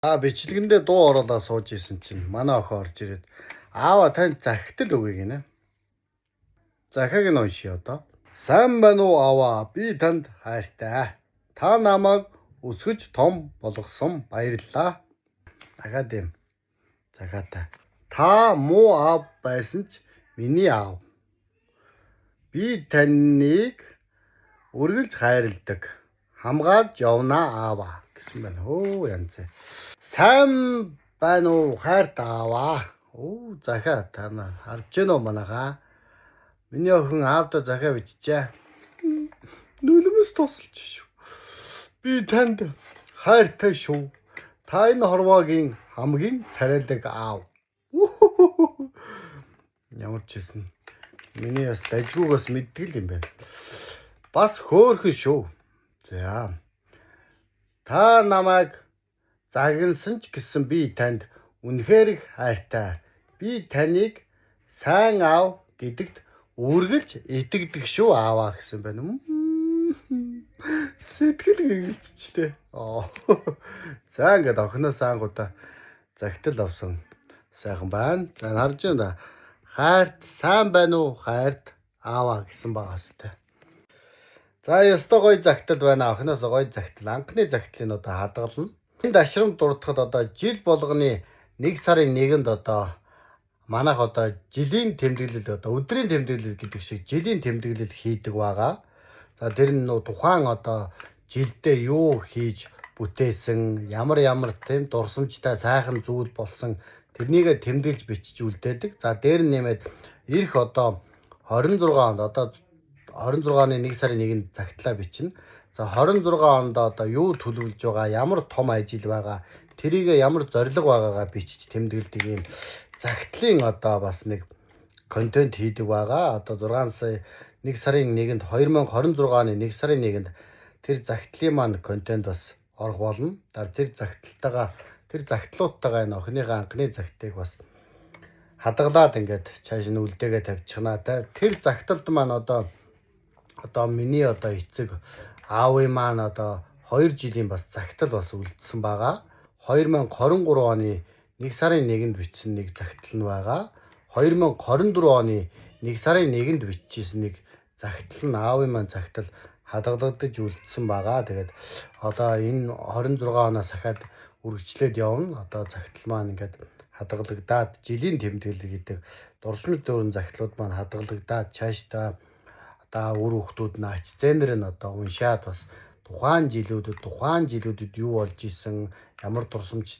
Аа, бичлэгэндээ дуу оруулаад сууж исэн чинь манай охин орж ирээд "Аава, танд захидал өгье" гинэ. Захиаг нь уншъя одоо. Сайн байна уу, ааваа? Би танд хайртай. Та намайг өсгөж том болгосон баярлалаа. Дахиад юм. Захиатай. Та муу аав байсан ч миний аав. Би таныг үргэлж хайрладаг. Хамгаалж явнаа, ааваа гэсэн байна. Хөө, янз. Сайн байна уу, хайрт ааваа? Оо, захиа та нар харж гэнэ үү, манайхаа? Миний охин аавдаа захиа бичжээ. Нулимс тусалж шүү. Би танд хайртай шүү. Та энэ хорвоогийн хамгийн царайлаг аав. Ямар ч хэлсэн. Миний бас дажгүйг бас мэддэг л юм байна. Бас хөөхөн шүү. За. Та намайг загнасан ч гэсэн би танд үнэхээр их хайртай. Би таныг сайн аав гэдэгт үргэлж итгэдэг шүү, ааваа гэсэн байна. Сэтгэл гэгэлцчихлээ. Аа. За, ингээд охиноос ангуудаа захидал авсан. Сайхан байна. За, харж байна да. Хайрт, сайн байна уу, хайрт ааваа гэсэн байгаа хэвээр. За, ёстой гоё захидал байна. Охиноос гоё захидал. Анхны захидлыг одоо хадгална. Энд ашрамд дурдахад одоо жил болгоны 1 сарын 1-нд одоо манайх одоо жилийн тэмдэглэл, одоо өдрийн тэмдэглэл гэдэг шиг жилийн тэмдэглэл хийдэг байгаа. За, тэр нь нөө тухайн одоо жилдээ юу хийж бүтээсэн, ямар ямар тийм дурсамжтай сайхан зүйл болсон, тэрнийгээ тэмдэглэж бичиж үлдээдэг. За, дээр нь нэмээд ирэх одоо 26 онд, одоо 26 оны 1 сарын 1-нд захидлаа бичнэ. За, 26 онд одоо юу төлөвлөж байгаа, ямар том ажил байгаа, тэрийг ямар зорилго байгаагаа бичиж тэмдэглэдэг юм захидлын одоо бас нэг контент хийдэг байгаа. Одоо 6 сая 1 сарын 1-нд, 2026 оны 1 сарын 1-нд тэр захидлын маань контент бас орох болно. Тэр захидалтайгаа, тэр захидлуудтайгаа энэ охиныхоо анхны захидлыг бас хадгалаад ингээд чааш нь үлдээгээ тавьчихнаа та. Тэр захидалд маань одоо миний одоо эцэг аавын маань одоо 2 жилийн бас захидал бас үлдсэн байгаа. 2023 оны 1 сарын 1-нд бичсэн нэг захидал нь байгаа. 2024 оны 1 сарын 1-нд бичижсэн нэг захидал нь, аавын маань захидал хадгалагдаж үлдсэн байгаа. Тэгээд одоо энэ 26 оноос ахаад үргэлжлээд явна. Одоо захидал маань ингээд хадгалагдаад, жилийн тэмдэглэл гэдэг дурсамж дүүрэн захидлууд маань хадгалагдаад, цаашдаа одоо үр хүүхдүүд нь, ач зээнэр нь одоо уншаад бас тухайн жилүүдэд юу болж исэн, ямар дурсамж